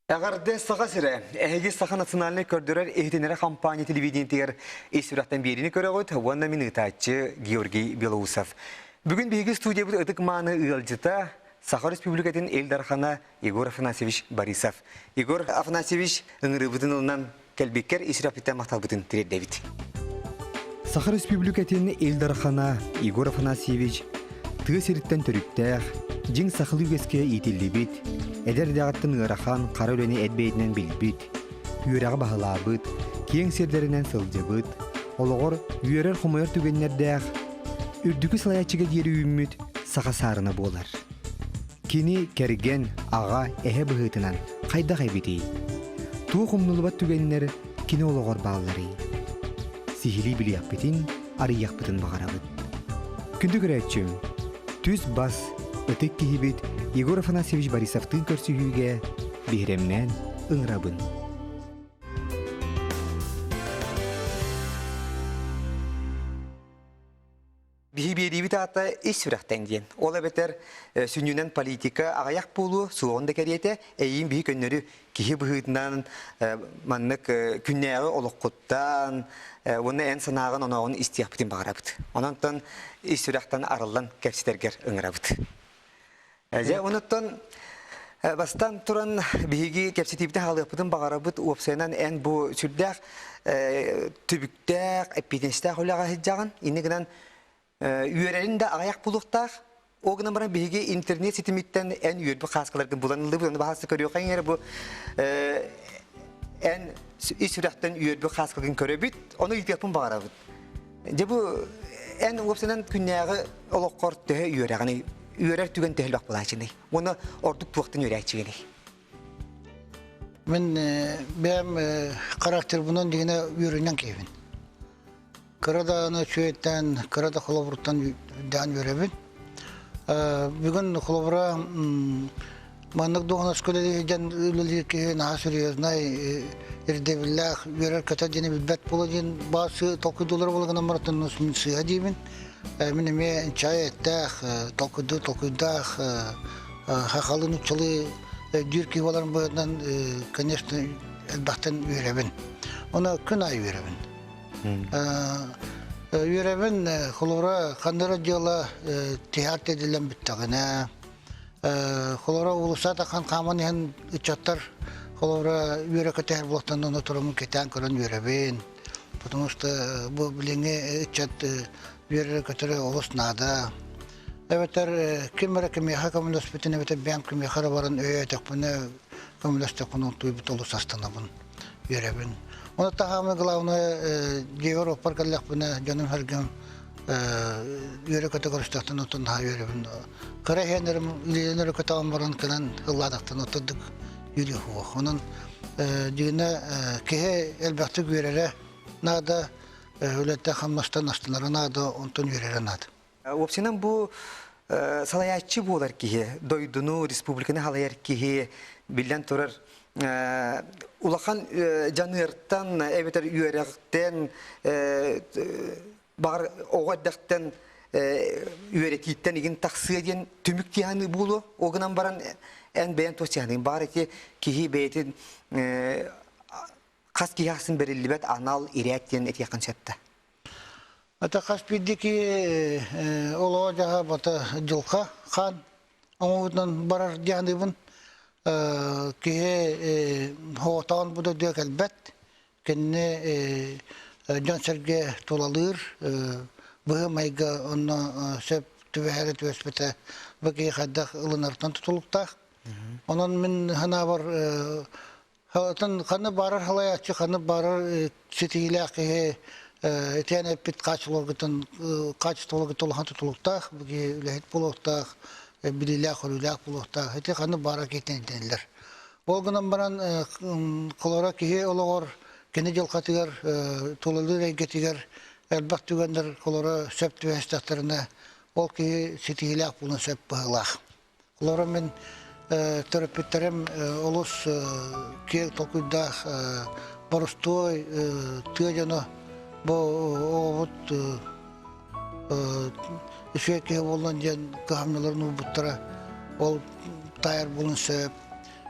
Эҕэрдэ Саха сирэ! Эһиги Саха национальнай көрдөрөр иһитиннэрэр компания телевидениетигэр ис сүрэхтэн биэриини көрөҕүт уонна мин ыытааччы Георгий Белоусов. Бүгүн биһиги студиябыт ытык-мааны ыалдьыта Саха Республикатын Ил Дархана Егор Афанасьевич Борисов. Егор Афанасьевич ыҥырыыбытын ылынан кэлбиккэр ис сүрэхпиттэн махталбытын тириэрдэбит. Саха Республикатын Ил Дархана Егор Афанасьевич тыа сириттэн төрүттээх, дьиҥ сахалыы үгэскэ иитиллибит, эдэр эрдэҕиттэн ыарахан хара үлэни эт бэйэтинэн билбит, үөрэҕи баһылаабыт, киэҥ сирдэринэн сылдьыбыт, олоҕор үөрэр-хомойор түгэннэрдээх, үрдүкү салайааччыга диэри үүммүт саха саарына буолар. Кини кэргэн, аҕа, эһэ быһыытынан хайдах эбитий? Туох умнуллубат түгэннэр кини олоҕор баалларый? Сиһилии билиэхпитин, арыйыахпытын баҕарабыт. Күндү көрөөччүм, түс-бас, ытык киһибит Егор Афанасьевич Борисовтыын көрсүһүүгэ биһирэмнээн ыҥырабын. Биһи биэриибит аата ис сүрэхтэн диэн. Ол эбэтэр сүнньүнэн политика аҕыйах буолуо, суоҕун да кэриэтэ, эйиин биһи көннөрү киһи быһыытынан маннык күннээҕи олоххуттан уонна эн санааҕын онооҕун истиэхпитин баҕарабыт. Онон ис сүрэхтэн арыллан кэпсэтэргэр ыҥырабыт. Дьэ, онуттан бастаан туран биһиги кэпсэтиибитин хаалыахпытын баҕарабыт. Уопсайынан эн бу сүрдээх түбүктээх, эппиэтинэстээх үлэҕэ сылдьаҕын. Инньэ гынан үөрэрин да аҕыйах буолуохтаах. Ол гынан баран биһиги интернет ситимиттэн эн үөрбүт хааскаларгын булан ыллыбыт. Ону баһаалыста көрүөххэ эрэ бу эн ис сүрэхтэн үөрбүт хааскаларгын көрөбүт. Ону ыйытыахпын баҕарабыт. Дьэ бу эн уопсайынан күннээҕи олоххор төһө үөрэҕиний? Үөрэр түгэн төһө элбэх буолааччыный? Уонна ордук туохтан үөрээччигиний? Мин бэйэм характербынан дигинэ үөрүнэн киһибин. Кыра даҕаны үчүгэйтэн, кыра да холобуруттан даан үөрэбин. Бүгүн холобура Маннык дуоһунаска үлэлиир үлэлиир киһи наһаа серьезнай, ирдэбиллээх, үөрэр-көтөр диэни билбэт буола диэн баар толкуйдуулара буола гынан баран мин сыыһа диибин. Мин эмиэ чай эттээх, толкуйдуу толкуйдаах, хахалыы нууччалыы өйдүүр киһи буоларым быһыытынан, конечно, элбэхтэн үөрэбин. Оны күн аайы үөрэбин. Үөрэбин, холобура, ханна эрэ дьыала тиһаар тедилэн бүттэҕинэ, Холоро уулусса тахан хааман иһэн ыччаттар холобура үөрэ көтөһөр буолтан ону турумун кэтээн көрөн үөрэбин. Потому что бу билиҥҥи ыччат үөрэрэ көтөрө олус наада. Эбэтэр ким эрэ кимиэхэ көмөлөспүтүн эбэтэр бэйэм кимиэхэ эрэ баран өйөөтөхпүнэ көмөлөстөхпүнэ онтуйбут олус астынабын, үөрэбин. Оны таһаамы главное дьиэбэр оппар кэллэхпинэ дьонум-сэргэм үөрэ-көтө көрүстэхтэн оттон наһаа үөрэбин. Кыра иһэннэрим илиилэрин өрө көтөҕөн баран кэлэн ыллаатахтан оттодук үөрүү суох. Онон дьиҥинэ киһи элбэхтик үөрэрэ наада, үлэттэн хамнастан астынара наада, онтон үөрэрэ наада. Уопсайынан бу салайааччы буолар киһи, дойдуну, республиканы халайар киһи биллэн турар улахан дьаныартан эбэтэр үөрэхтэн баҕар оҕо эрдэхтэн үөрэтииттэн игин тахсыа диэн түмүк тиһаны буолуо. Ол гынан баран эн бэйэн туох тиһаныгын баар ити киһи бэйэтин хас киһи ахсын бэриллибэт анал ирээт диэн этиэххин сөп да. Ата хас биирдии киһи олоҕо дьаһа бата дьылха хаан оҥоһуутунан барар дианыыбын киһи хоҕотоон бу дойдуга кэлбэт Кинини дьон-сэргэ тулалыыр, быһыы-майгы онно сөп түбэһэрэ түбэспитэ бу киһи хайдах ылынарыттан тутулуктаах. Онон мин санаабар ханна баарар халайааччы, ханна баарар ситиһиилээх киһи итиэн эппит хаачыстыбаларгыттан хаачыстыбаларгыттан улахан тутулуктаах, бу киһи үлэһит буолуохтаах, билиилээх-көрүүлээх буолуохтаах. Ити ханна баарар киһиттэн ирдэниллэр. Ол гынан баран холоро киһи олоҕор кини дьылҕатыгар тулалыыр эйгэтигэр элбэх түгэннэр холоро сөп түбэстэхтэринэ ол киһи ситиһиилээх буолуон сөп быһыылаах. Холоро мин төрөппүттэрим олус киэҥ толкуйдаах боростуой тыа дьоно бу оҕобут үчүгэй киһи буоллун диэн кыһамньыларын уурбуттара ол таайар буолуон сөп.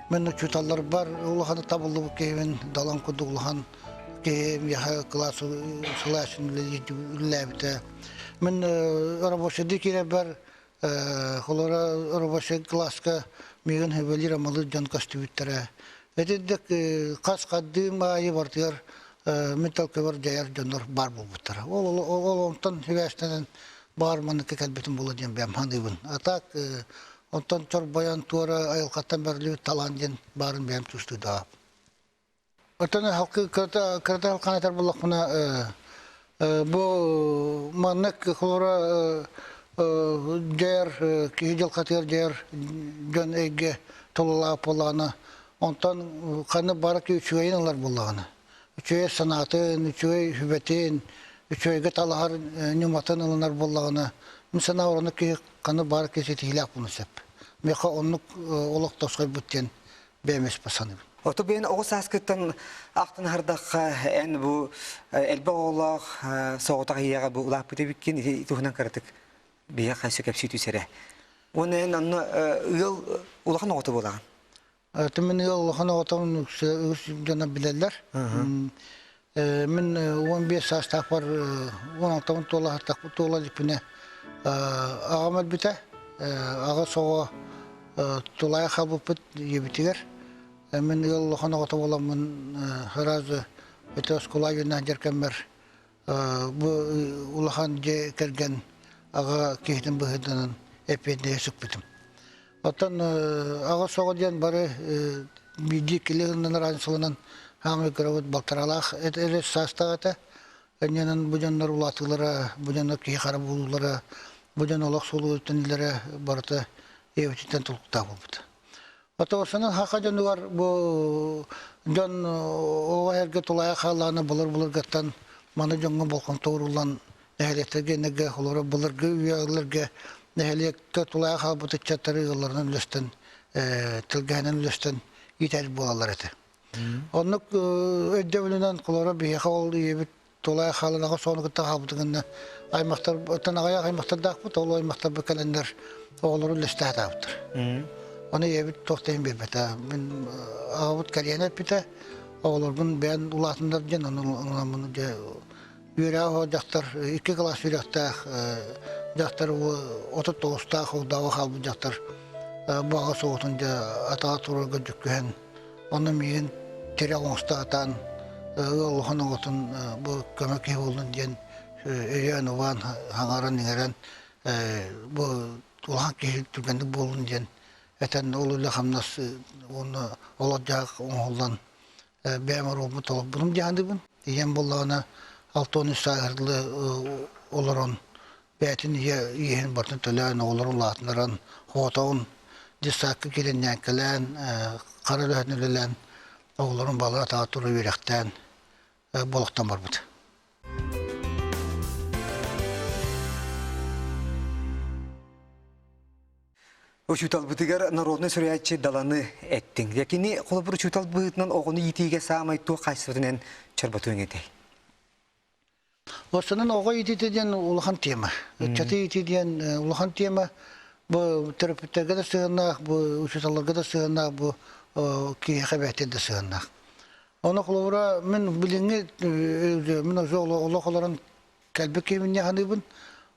Мен учууталларбар улахан табыллыбыт киһибин, Далан курдук улахан киһи миэхэ кылаас сылаачын үлэлээбитэ. Мин рабочайдыы киирэрбэр холоро рабочай кылааска миигин сүбэлиир амалыыр дьон көстүбүттэрэ. Итинник хас хардыым аайы барытыгар мин төлкөбөр дьайар дьоннор баар буолбуттара. Ол ол онтон сибээстэнэн баар манныкка кэлбитим буолуо диэн бэйэм саныыбын. А так онтон чорбойон туора айылҕаттан бэриллибит талаан диэн баарын бэйэм чувствуйдаҕа. Оттон халкы кырата кырата халкан этэр буоллахпына бу маннык холоро дьайар киһи дьылҕатыгар дьайар дьон эйгэ тулалаах буоллаҕына онтон ханна бары үчүгэйин ылар буоллаҕына үчүгэй санаатын, үчүгэй сүбэтин, үчүгэйгэ талаһар ньыматын ылынар буоллаҕына, мин санаабар оннук киһи ханна баар киһи ситиһиилээх буолуон сөп. Миэхэ оннук олох тосхойбут диэн бэйэм испэ саныыбын. Ото бэйэн оҕо сааскыттан ахтан аһардахха эн бу элбэх оҕолоох соҕотох ийэҕэ бу улааппыт эбиккин туһунан кыратык биһиэхэ хайсы кэпсии түс эрэ. Уонна эн онно ыал улахан оҕото буолаҕын. Мин ыал улахан оҕотон үгүс дьоно билэллэр. Мин 15 саастаахпар 16 туола туола иликпинэ аҕам өлбүтэ. Аҕыс оҕо тулаайах хаалбыппыт ийэбитигэр. Мин ыал улахан оҕото буоламмын сразу ити оскуола үөннээх дьэркэммэр бу улахан дьиэ кэргэн аҕа киһитин быһыытынан эппиэтинэһи сүкпүтүм. Оттон аҕа соҕо диэн бары биирдии кили гыннан разницаланан хаамай кырабыт балтаралаах эрэ саастаах этэ. Иннинэн бу дьоннор улаатыылара, бу дьоннор киһи хара буолуулара, бу дьон олох суолугуттан барыта ийэбититтэн тулуктаах буолбута. Отоосунан хаха дьонугар бу дьон оҕо эргэ тулаайах хааллаҕына былыр-былыргаттан маны дьоҥҥо болҕомто ууруллан нэһилиэктэргэ энэргэ олоро былыргы үйэлэргэ нэһилиэккэ тулаайах хаалбыт ыччаттары ыалларынан үлэстэн тэлгэһэнэн үлэстэн иитэр буолаллар этэ. Оннук өйдөбүлүнэн холоро биһиэхэ ол ийэбит тулаайах хаалан аҕа соҕону кытта хаалбытын гынна аймахтар оттон аҕыйах аймахтардаахпыт ол аймахтарбыт кэлэннэр оҕолору үллэстэ сатаабыттар. Ону ийэбит туох да иһин биэрбэтэ. Мин аҕабыт кэлиэн эппитэ оҕолорбун бэйэн улаатыннар диэн ону ылынаммын дьэ үөрэҕэ оһо дьахтар икки кылаас үөрэхтээх дьахтар 39-таах огдообо хаалбыт дьахтар бу аҕа соҕотун дьэ атаҕа турарга дьүккүһэн онно миигин тирэх оҥосто сатаан ыал улахан оҕотун бу көмө киһи буоллун диэн өйөөн убаан хаҥаран иҥэрэн бу улахан киһи түргэнник буоллун диэн этэн ол үлэ-хамнас уонна олох-дьаһах оҥоһуллан бэйэм оруолбун толорбутум дьаһаныбын. Ийэм буоллаҕына 63 сааһыгар дылы олорон бэйэтин ийэ иэһин барытын төлөөн, оҕолорун улаатыннаран, хотоҕун детсадка киирэн ньээҥкэлээн, хара үлэһитин үлэлээн, оҕолорун балар атаҕа тура үөрэхтээн болохтон барбыт. Учууталбытыгар народнай суруйааччы Даланы эттиҥ. Дьэ кини холобур учуутал быһыытынан оҕону иитиигэ саамай туох хаачыстыбатынан чорботуоҥ этэй? Бастынан оҕо иитиитэ диэн улахан тема. Ыччаты иитии диэн улахан тема. Бу төрөппүттэргэ да сыһыаннаах, бу учууталларга да сыһыаннаах, бу киһиэхэ бэйэтин да сыһыаннаах. Ону холобура мин билиҥҥи мин уже олох олорон кэлбит киһибин саныыбын.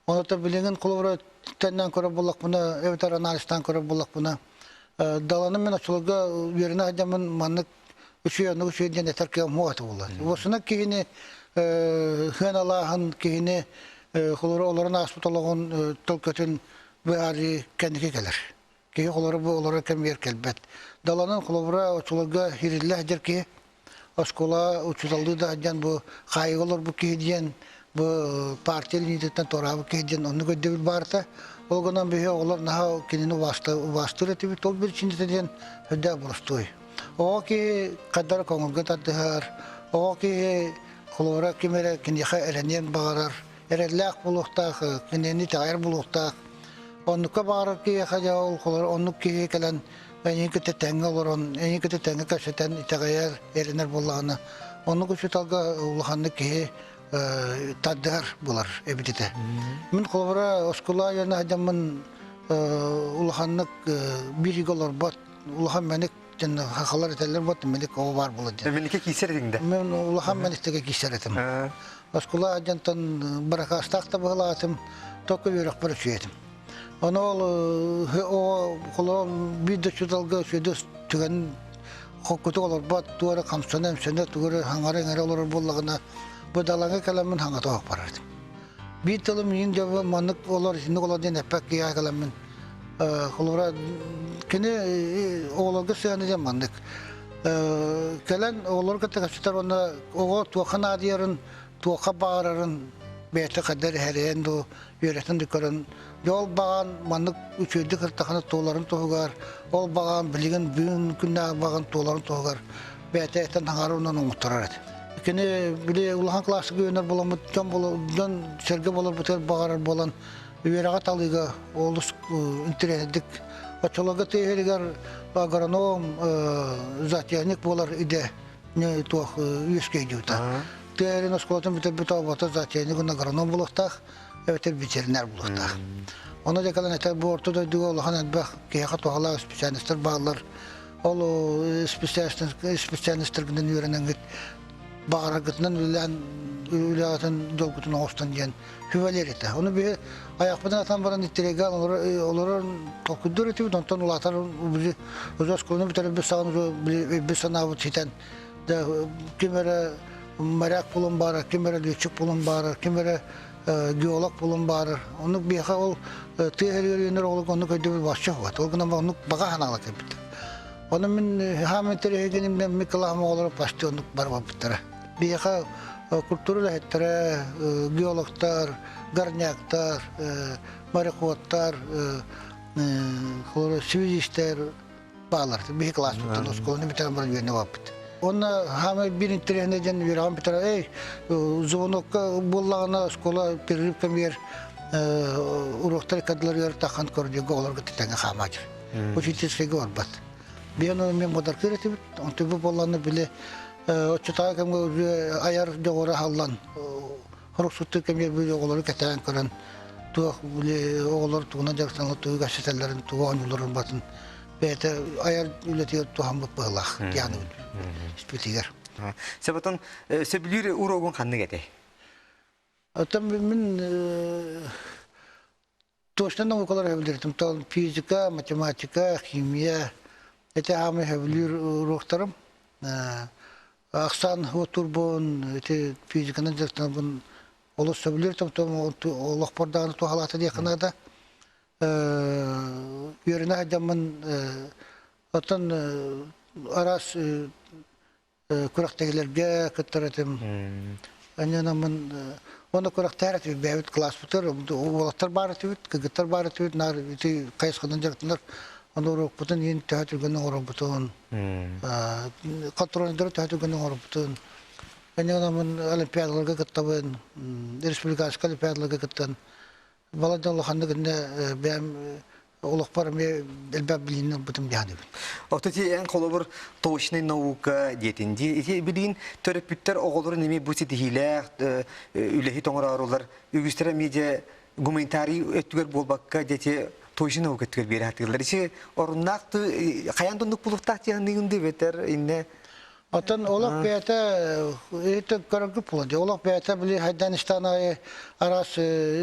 Оното билигин холобура тэннэн көрөр буоллахпына, эбэтэр анализтаан көрөр буоллахпына, даланы мен оччолорго үөрэнэ сылдьаммын маннык үчүгэй оннук үчүгэй диэн этэр кыам суох этэ буолла. Уосуна киһини сыаналааһын киһини холобура олорон ааспыт олоҕун төлкөтүн быһаарыы кэнники кэлэр. Киһи холобура бу олорор кэмигэр кэлбэт. Даланын холобура оччолорго иһириллэ сылдьар киһи оскуола учууталлыы да сылдьан бу хаайыыга олорбут киһи диэн бу партия линиятыттан туораабыт киһи диэн оннук өйдөбүл баарта. Ол гынан биһи оҕолор наһаа кинини убаастыыр этибит. Ол биричиинэтэ диэн сүрдээх боростуой. Оҕо киһи хайдара көҥүлгэ тардыһар, оҕо киһи холобура ким эрэ киниэхэ эрэниэн баҕарар, эрэллээх буолуохтаах, кинини итэҕэйэр буолуохтаах. Оннукка баҕарар киһиэхэ дьэ ол оннук киһи кэлэн эйигин кытта тэҥҥэ олорон, эйигин кытта тэҥҥэ кэпсэтэн итэҕэйэр, эрэнэр буоллаҕына, оннук учууталга улаханнык киһи тардыһар буолар эбит этэ. Мин холобура оскуола үөрэнэ сылдьаммын улаханнык биир ыйга олорбот, улахан мэник. диэн хахалар этэллэр бот мелик оҕо баар буолар диэн. Мэликке киирсэр этиҥ да? Мен улахан мэликтеге киирсэр этим. Оскуола дьонтон баракаастаах да быһылаатым, только үөрэхпэр үчүгэтим. Ону ол оҕо холоо биир да учууталга үчүгэйдик түгэн хоккутук олорбот, тугу эрэ хамсана-имсэнэ, тугу эрэ хаҥара-иҥэрэ олорор буоллаҕына, бу далаҥа кэлэммин хаҥата оһох барар этим. Биир тылым иин дьэ маннык олор, итинник олор диэн эппэт киһиэхэ кэлэммин холобура кини оҕолорго сыһыана диэн маннык. Кэлэн оҕолору кытта кэпсэтэр уонна оҕо туохха наадыйарын, туохха баҕарарын бэйэтэ хайдах эрэһэрийэн дуу, үөрэтэн да көрөн, дьэ ол баҕан маннык үчүгэйдик ыртахына туоларын туһугар, ол баҕан билигин бүгүн күннээҕи баҕан туоларын туһугар бэйэтэ этэн таҥара онон оҥотторор этэ. Кини били улахан кылааска үөрэнэр буоламмыт дьон дьон сэргэ буоларбытыгар баҕарар буолан үөрэҕи талыыга олус интэриэһинэйдик оччолорго тыа иһигэр агроном, зоотехник буолар идэ туох үөскэйдиута. Тыа иһин оскуолатын бүтэрбит оҕото зоотехник уонна агроном буолуохтаах эбэтэр ветеринар буолуохтаах. Ону да кэлэн этэр бу орто дойдуга улахан элбэх киһиэхэ туһалаах специалистар бааллар. Ол специалистаргынан үөрэнэҥҥит баҕараргытынан үлэлээн үлэҕитин дьолгутун оҥостон диэн сүбэлиир этэ. Ону биһи айахпытын атан баран итирэгэ олорор толкуйдуур этибит, онтон улаатар уже оскуоланы бүтэрэрбит саҕана уже санаабыт ситэн ким эрэ моряк булан баарар, ким эрэ летчик булан баарар, ким эрэ геолог булан баарар. Оннук биһиэхэ ол тыа иһигэр үүнэр оҕолорго оннук өйдөбүл вообще суох. Ол гынан оннук баҕа санаалар кэлбиттэр. Ону мин хааман интэриэһиргиним мин кылааһым оҕолоро почти оннук бары барбыттара. Биһиэхэ культура үлэһиттэрэ, геологтар, горняктар, мореходтар, связистэр баалар. Биһи класспыттан оскуоланы бүтэрэн баран үөрэнэ барбыт. Онно хаамай биир интэриэһинэй диэн үөрэҕин бүтэрэ, эй, звонокка буоллаҕына оскуола перерыв кэмигэр уруоктар ыккардыларыгар таххан көрдүүргэ оҕолорго тэҥҥэ хаамааччы. Учительскайга барбат. Биэн ону мен мударкыр этибит. Онтон бу буоллаҕына били оччотооҕу кэмҥэ айар дьоҕура аһыллан хоруксуттуур кэмигэр били оҕолору кэтээн көрөн туох били оҕолор тугунан дьарыктаналлар тугу кэпсэтэллэрин тугу оонньуулларын батын бэйэтэ айар үлэтигэр туһаммыт быһыылаах дианыгын испитигэр. Сөбөтөн сөбүлүүр уруогун ханнык этэй? Оттон мин Точно наукалар сөбүлүүрүм. Тол физика, математика, химия ити аамай сөбүлүүр уруоктарым. Ахсаан уотурбун, ити физиканан дьарыктанабын олус сөбүлүүр олохпор даҕаны туһалаата диэххэ наада. Үөрэнэ сылдьаммын оттон араас күрэхтэһиилэргэ кыттар этим. Анньанаммын уонна күрэхтэһэр этибит бэйэбит кылааспытыгар уолаттар баар этибит, кыргыттар баар этибит, наар ити хайысханан дьарыктанар. Ону уруокпутун иин төһө түргэнник оҥорорбутун, контрольдары төһө түргэнник оҥорорбутун. Анньанаммын олимпиадаларга кыттабын, республиканскай олимпиадаларга кыттан Балайда улаханнык иннэ бэйэм олохпор эмиэ элбэх билиини ылбытым диэханыбын. Ото ти эн холобур точный наука диэтин ди ити билигин төрөппүттэр оҕолорун эмиэ бу ситиһиилээх үлэһит оҥороорулар үгүстэрэ эмиэ дьэ гуманитарий өттүгэр буолбакка дьэ точный наука өттүгэр биэрэ сатыыллар. Ити оруннаах хайаан да оннук булуохтаах диэханыгын ды бэтэр иннэ Оттон олох бэйэтэ ити көрөргө буолан олох бэйэтэ били хайдан истээн аайы араас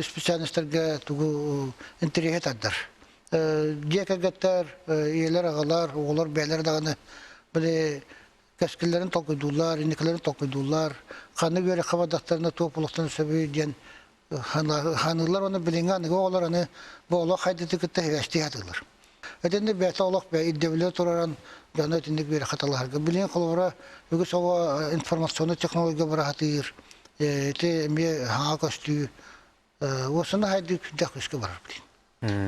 специальностарга тугу интэриэһи тардар. Дьиэ кэргэттэр, ийэлэр, аҕалар, оҕолор бэйэлэрэ даҕаны били кэскиллэрин толкуйдууллар, инникилэрин толкуйдууллар, ханнык үөрэххэ бардахтарына туох буолуохтарын сөбүй диэн ханыыллар уонна билиҥҥи аныгы оҕолор аны бу олох хайдыты кытта сибээстии сатыыллар. Итинник бэйэтэ олох ирдэбилэ тураран дьону итинник үөрэххэ талаһарга. Билигин холобура үгүс оҕо информационнай технология быраһатыыр, ити эмиэ хаҥа көстүү уосуна хайдыы күүрдэх күүскэ барар билин.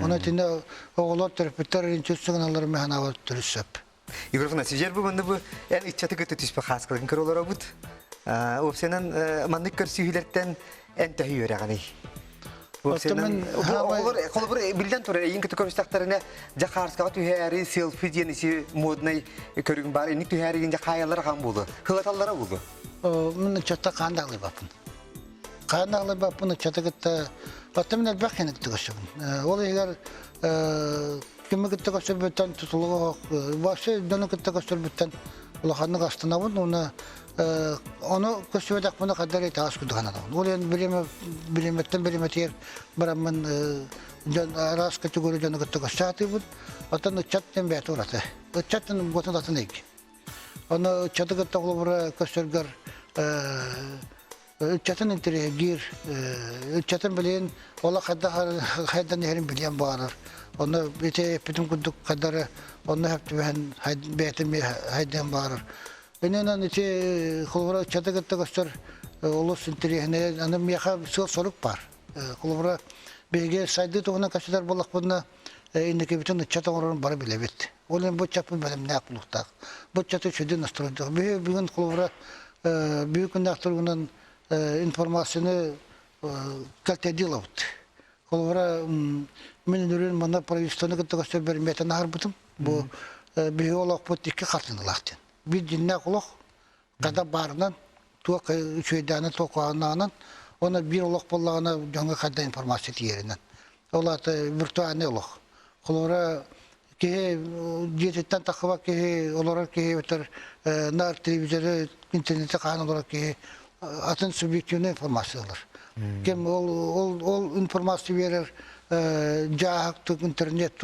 Оны итиннэ оҕолор төрөппүттэр инчүт сыгыналары механаабат төрүс сөп. Егор Афанасьевич, бу манны бу эн ыччаты кытта түспэ хааскаларын көрө олоробут. Уопсайынан маннык көрсүһүүлэртэн эн төһө үөрэҕиний? Уопсайынан оҕолор холобур биллэн турар эйин кытта көрүстэхтэринэ дьэ хаарскаҕа түһээри селфи диэн isi моднай көрүҥ баар инник түһээригин дьэ хаайаллара хаан буолу хылаталлара буолу. Мин ыччатта хаан да алыйбаппын. Хаан да алыйбаппын ыччаты кытта Оттон мин элбэх киһини кытта көрсөбүн. Ол иһигэр Кими кытта көрсөрбүттэн тутулуга вообще дьону кытта көрсөрбүттэн улаханнык астынабын уонна ону көрсүбэтэхпинэ хайдах эрэ итэҕэс курдук сананабын. Ол иһин бириэмэ бириэмэттэн бириэмэтигэр бараммын дьон араас категория дьону кытта көрсө сатыыбын. Оттон ыччат диэн бэйэтэ ураты. Ыччат диэн буотун атын эйгэ. Ону ыччаты кытта холобура көрсөргөр ыччатын интэриэһиргиир, ыччатын билигин олох хайдах хайдан иһэрин билиэн баҕарар. Онно ити эппитим курдук хайдары онно сөп түбэһэн бэйэтин хайдыан баҕарар. Иннинэн ити холобура ыччаты кытта көстөр олус интэриэһинэй. Аны миэхэ сыал-сорук баар. Холобура биһиги сайдыы туһунан кэпсэтэр буоллахпытына инникибитин ыччат оҥорорун бары билэбит. Ол иһин бу ыччаппыт бэлэмнээх буолуохтаах. Бу ыччаты сүдү настройдуох. Биһиги бүгүн холобура бүгүн күннээх туругунан информацияны кэлтэйдии ылабыт. Холобура мин үнүрүүн манна правительствоны кытта көстөр бэримиэтэн аһарбытым. Бу биһиги олохпут икки хартыыналаах диэн. Биир дьиннээх олох хата баарынан туох үчүгэйдээнэ туох куһаҕаннааҕынан уонна биир олох буоллаҕына дьоҥҥо хайда информация тиийэринэн. Ол аата виртуальный олох. Холобура киһи дьиэтиттэн тахсыбат киһи олорор киһи эбэтэр наар телевизоры интернете хаһан олорор киһи атын субъективная информация ылар. Ким ол ол ол информация биэрэр дьааһык интернет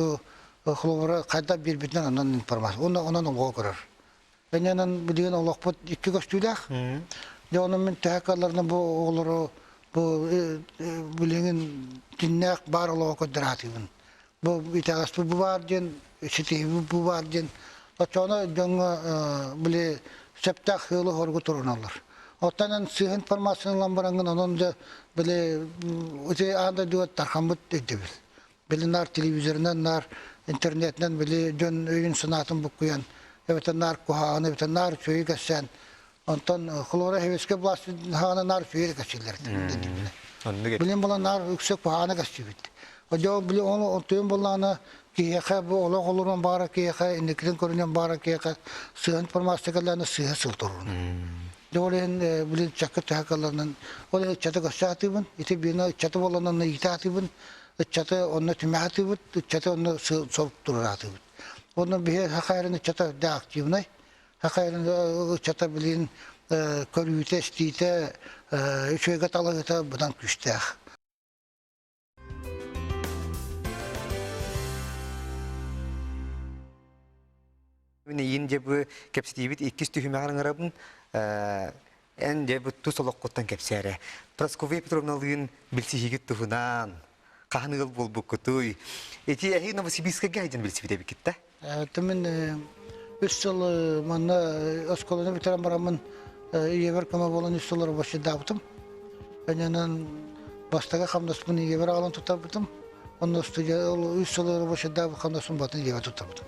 холобура хайдах биэрбитинэн онон информация онон онон оҥоһо көрөр. Энэнэн билигин олохпут икки көстүүлээх. Дьэ онон мин төһө кыалларынан бу оҕолору бу билигин дьиннээх баар олоҕу көрдөрө сатыыбын. Бу итэҕэспит бу баар диэн, ситиһиибит бу баар диэн. Оччоҕуна дьоҥҥо били сөптөөх сыалы-соругу туруналлар. Оттон эн сыыһа информацияны ылан бараҥҥын онон да били ити аан дойдуга тархаммыт өйдөбүл. Били наар телевизорынан, наар интернетинэн били дьон өйүн-санаатын буккуйан, эбэтэр наар куһаҕаны, эбэтэр наар үчүгэйи кэпсээн, онтон хлора сэбиэскэй власть хаҕана наар үчүгэйи кэпсииллэр Оннук Билин була наар үксэ куһаҕаны кэпсиибит. Дьэ били ону онтуйун буллаҕына киһиэхэ бу олох олоруон баҕарар киһиэхэ, инникитин көрүнүөн баҕарар киһиэхэ сыыһа информация кэллэҕинэ сыыһа сыл туруорун. Дьэ ол иһин билин ыччакка төһө кыалларынан ол иһин ыччаты көрсө сатыыбын, ити биина ыччаты буоланан иитэ сатыыбын, ыччаты онно түмэ сатыыбыт, ыччаты онно сорук туруора сатыыбыт. Онно биһи саха эрин ыччата үрдээх активнай, саха эрин ыччата билигин көрүүтэ, истиитэ, үчүгэйгэ талаһыыта быдан күүстээх. Мин эйиин дьэ бу кэпсэтиибит иккис түһүмэҕэр ыҥырабын. Эн дьэ бу тус олоххуттан кэпсээрэ. Прасковья Петровналыын билсиһиигит туһунан хаһан ыал буолбуккутуй? Ити эһиги Новосибирскайга сылдьан билсибит эбиккит да? Мин үс сыл манна оскуоланы бүтэрэн бараммын ийэбэр көмө буолан үс сыл рабочайдаабытым. Энэнэн бастакы хамнаспын ийэбэр аҕалан туттарбытым. Онно студия ол үс сыл рабочайдаабыт хамнаспын батын ийэбэр туттарбытым.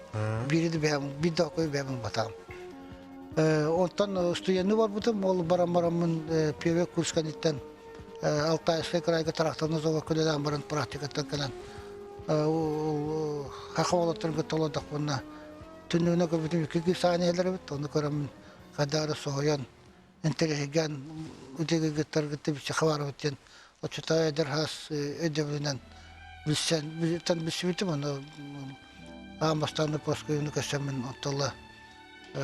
Биири да бэйэм биир да окой бэйэм ылбатаҕым. Онтон студенты барбытым, ол баран бараммын первый курс кэнниттэн Алтайскай крайга тракторный заводка үлэлээн баран практикаттан кэлэн саха уолаттарын кытта олордохпуна түннүгүнэн көрбүтүм икки сааны иһэллэр эбит ону көрөммүн хайдах эрэ соһуйан интэриэһиргээн ытыгыгыттаргытты бичэхэ барабыт диэн оччотооҕу эдэр хаас өйдөбүлүнэн билсэн билсибитим ону аан бастаан Прасковьяны көрсөммүн оттолла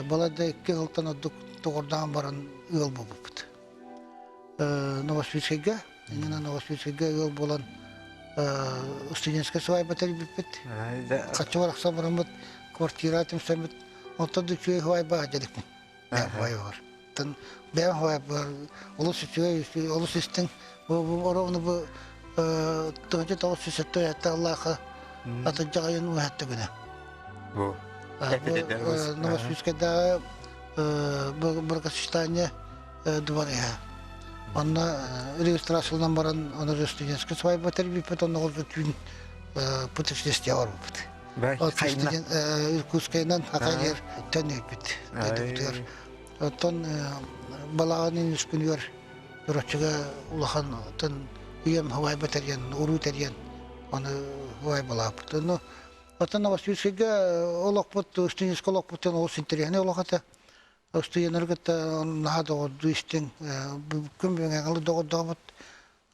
балайда икки сылтан ордук доҕордоон баран ыал буолбуппут Новосибирскайга иннинэ Новосибирскайга ыал буолан студенческай свадьба тэрийбиппит хаччы барахсан бараммыт квартира түмсэммит онтон да үчүгэй свадьба дьэликпин бэйэм тан бэйэм свадьба олус үчүгэй олус истиҥ бу бу 1997 аллааха атырдьах айын уһатта гына бу Новосибирскайдааҕы бракосочетание двореһа. Онно регистрацияланан баран, оны студенческий свадьба тэрийбиппит, онно ол түүн путешествие барбыппыт. Иркутскайынан Хакайгер төннүйбүт дойдубутугар. Оттон балаҕан үс күнүгэр Чурапчыга улахан оттон ийэм свадьба тэрийэн, уруу тэрийэн, оны свадьбалаабыт. Ону оттон Новосибирскайга олохпут, студенческий олохпут олус интэриэһинэй олох этэ. Устуйанары кытта наһаа доҕордуу истиҥ, күн бүгүн доҕордообут,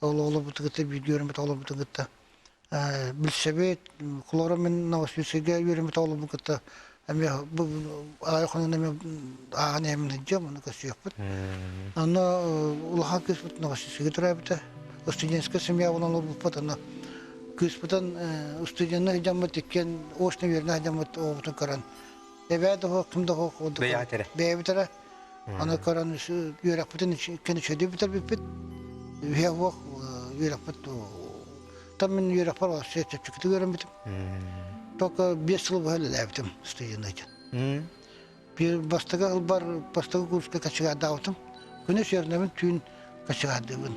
ол оҕолорбутун кытта бииргэ үөрэммит оҕолорбутун кытта. Билсэбит, холобура мин Новосибирскайга үөрэммит оҕолорбун кытта эмиэ аҕай хонон эмиэ ааҕан иһэммин сылдьыам, ону көрсүөхпүт. Онно улахан кыыспыт Новосибирскайга төрөөбүтэ. Студенческай семья буолан олорбуппут, онно кыыспытын студенна сылдьаммыт иккиэн очно үөрэнэ сылдьаммыт оҕобутун көрөн эбээ да суох, ким да суох бэйэбит эрэ Аны көрөн үөрэхпитин иккини үчүгэйдик бүтэрбиппит. Үһэ суох үөрэхпит там мин үөрэхпэр вообще чэпчэкитик үөрэммитим. Только 5 сыл быһа үлэлээбитим студенныйдьан. Биир бастакы ылбар бастакы курска кочегардаабытым. Күнүс үөрэнэбин, түүн кочегардыыбын.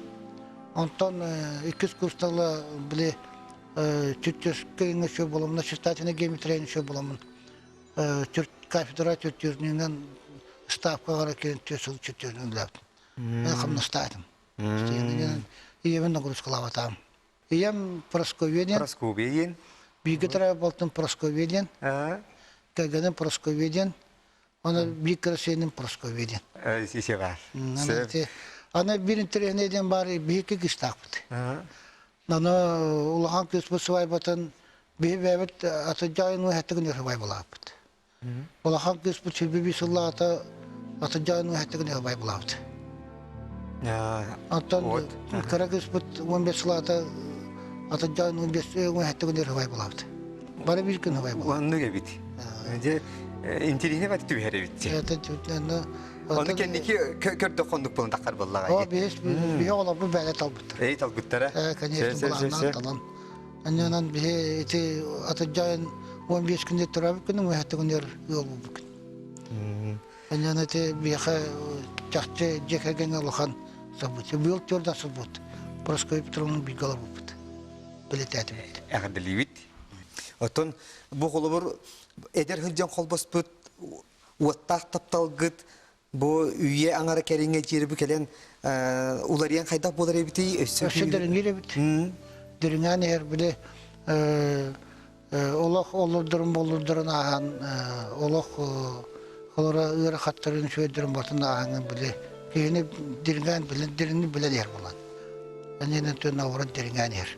Онтон иккис курстала били чертежка еще буоламмын, начертательная геометрия еще буоламмын. Кафедра чертежнигинэн ставкаҕа кэлин түөрт сыл чертежинэн үлэлээбитим. Мен хамнастаатым. Ийэбин нагрузкалаабатаҕым. Ийэм Прасковья диэн. Прасковья диэн. Бииргэ төрөөбүт балтым Прасковья диэн. Кэргэним Прасковья диэн. Аны биир кыра сиэним Прасковья диэн. Сисе бар. Аны биир интэриэһинэй диэн баар биһиги кыыстаахпыт. Аны улахан кыыспыт сыбайбатын биһи бэйэбит атырдьаҕын үөһэттигин сыбайбалаабыт. Улахан кыыспыт 25 сыллаата атырдьаҕын үөһэттигин сыбайбалаабыт. Оттон кыра кыыспыт 15 сыллаата атырдьаҕын 15 үөһэттигин сыбайбалаабыт. Бары биир күн сыбайбалаабыт. Оннук эбит. Дьэ, интеллигент бат түбэһэр эбит. Ону кэнники көрдөх хоннук буолан таххар буоллаҕа. О, биһи биһи оҕолорбут бэйэ талбыттар. Эй талбыттара. Э, конечно, былааннаан талан. Анньанан биһи ити атырдьаайын 15 күнде төрөөбүт күнүм, уһатты күнүгэр ыал буолбут күн. Анньан ити биһиэхэ чахчы дьиэ кэргэҥҥэ улахан событие. Быйыл төрт сыл буолбут. Прасковья Петровна бииргэ олорбуппут. Билэтээтибит. Эҕэрдэлиибит. Оттон бу холобур эдэр сылдьан холбоспут уоттаах тапталгыт бу үйэ аҥара кэриҥэ диэри бу кэлэн уларыйан хайдах буолар эбитий өссө өссө дириҥиир эбит дириҥээн иһэр били олох олордорун боллурдарын ааһан олох олоро ыарахаттарын үчүгэйдэрин батын ааһан били киһини дириҥээн билэн дириҥник билэн иһэр буолан эннинэн түөн наоборот дириҥээн иһэр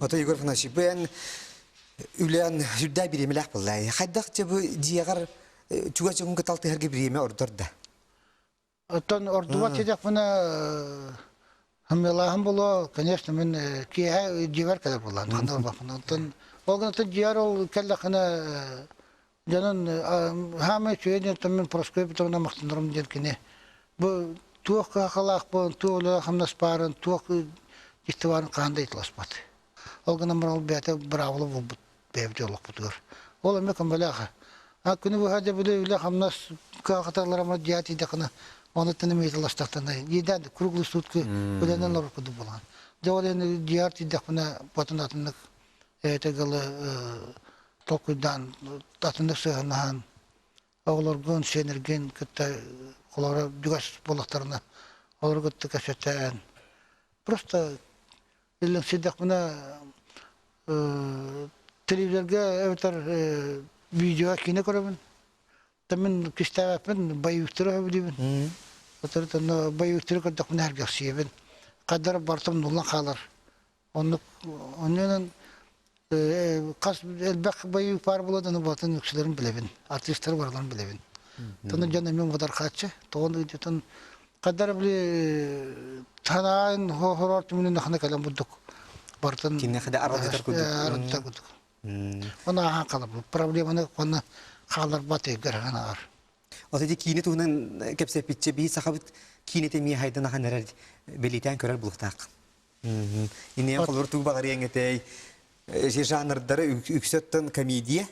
Ото Егор Афанасьевич, бу эн үлээн сүрдээх бириэмэлээх буолла. Хайдах дьэ бу дьиэҕэр чугас дьоҥҥун кытта алтыһарга бириэмэ ордор да? Оттон ордубат ситэхпинэ хамыалааһын буолуо, конечно, мин киэһэ дьиэбэр кэлэр буоллаан, ханна барбаппын. Оттон ол гынан дьиэбэр ол кэллэххинэ дьонун хаамай үчүгэй диэн мин Прасковья Петровна махтанарым диэн кини бу туох кыһалҕалаахпын, туох үлэ-хамнас баарын, туох дьикти баарын хаһан да ыйыталаспат. Ол гынан баран ол бэйэтэ быраабыла буолбут бэйэбит олохпутугар. Ол эмиэ көмөлөөх. А күнү быһа дьэ били үлэ-хамнас кыахаталларама дьиэ тиийдэххинэ онуттан эмиэ ыйыталастахтана иэдээн круглый сутки үлэнэн олорор курдук буолан. Дьэ ол иһин дьиэҕэр тиийдэхпинэ потун атыннык эйэтэ гылы толкуйдаан атыннык сыһыаннаһан оҕолоргун, сиэннэргин кытта олоро дьугас буоллахтарына олору кытта кэпсэтээн просто иллэҥсийдэхпинэ телевизорга эбэтэр видео киинэ көрөбүн. Мин кистээбэппин, боевиктары сөбүлүүбүн. Отор боевиктары көрдөхпүнэ сэргэхсийэбин. Хаддар бартым нуллан хаалар. Оннук оннунан хас элбэх боевик баар буолан аны батын үксүлэрин билэбин. Артистары барыларын билэбин. Тону дьон эмиэ мудархааччы. Тоҕон ыйдытын хаддар били танаайын хороор түмүнүн ахына кэлэн бурдук. Бартын Киниэхэ да аралдьытар курдук. Аралдьытар курдук. Оны ааһан хаалар. Проблеманы оны хааларбат өйгөр агаар. От ити киинэ туһунан кэпсэппитчэ биир сахабыт киинэтэ эмиэ хайдан ахан эрэр бэлиэтээн көрөр булуктаах. Иннинэн холобур тугу баҕарыаҥ этэй? Жанрдары үксөттөн комедия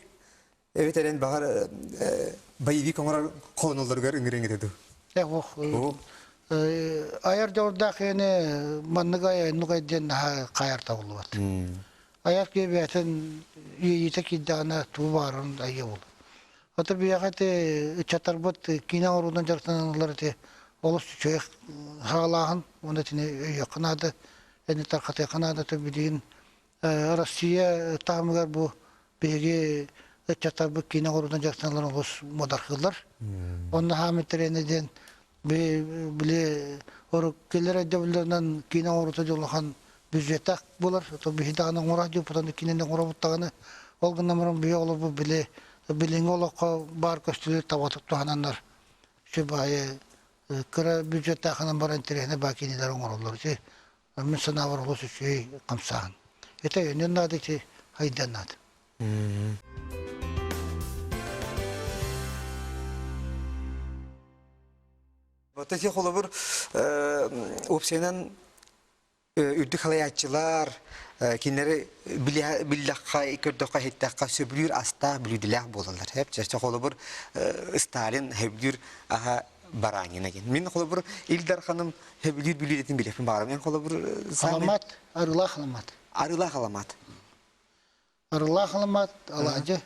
эбэтэр эн баҕар боевик оҥорор холоноллоругар ыҥырыаҥ этэ дуу? Ох, айар дьоҕурдаах киһини маннык айаннык диэн наһаа хайар табыллыбат. Айар киһи бэйэтин иэйиитэ киирдэҕинэ тугу баҕарарын айыа буолуо. Ото биһиэхэ ити ыччаттарбыт киинэ оҥоруунан дьарыктаналлар ити олус үчүгэй хаалааһын уонна итини өйүөххэ наада, эни тархатыахха наада. Билигин Россия таһымыгар бу биһиги ыччаттарбыт киинэ оҥоруунан дьарыктаналлар олус муодархыыллар. Онно хаамыт тэрээһинэ диэн. Били кэлэр өйдөбүллэринэн киинэ оҥорута дьоллохон бюджеттаах буолар. То биһи даҕаны оҥорох диэппутан кинини оҥоробут даҕаны. Ол гынан баран биһи олорбут били билиҥҥи олоххо баар көстүүлэр табатык туһананнар сүбайы кыра бюджеттаахынан баран интэриэһинэй баа кинилэр оҥороллор. Ити мин санаабар олус үчүгэй хамсааһын. Это өнүн наада ити хайдан наада. Вот эти холобур уопсайынан үрдүк халайааччылар кинилэри биллэххэ, көрдөххө, иһиттэххэ сөбүлүүр астаах, бүлүүдэлээх буолаллар. Чэ, холобур Сталин сөбүлүүр аһа баранина диэн. Мин холобур Ил Дарханым сөбүлүүр бүлүүдэтин билэппин баҕарабын. Эн холобур Аламат, арыылаах аламат. Арыылаах аламат. Арылаах аламаат алаадьы.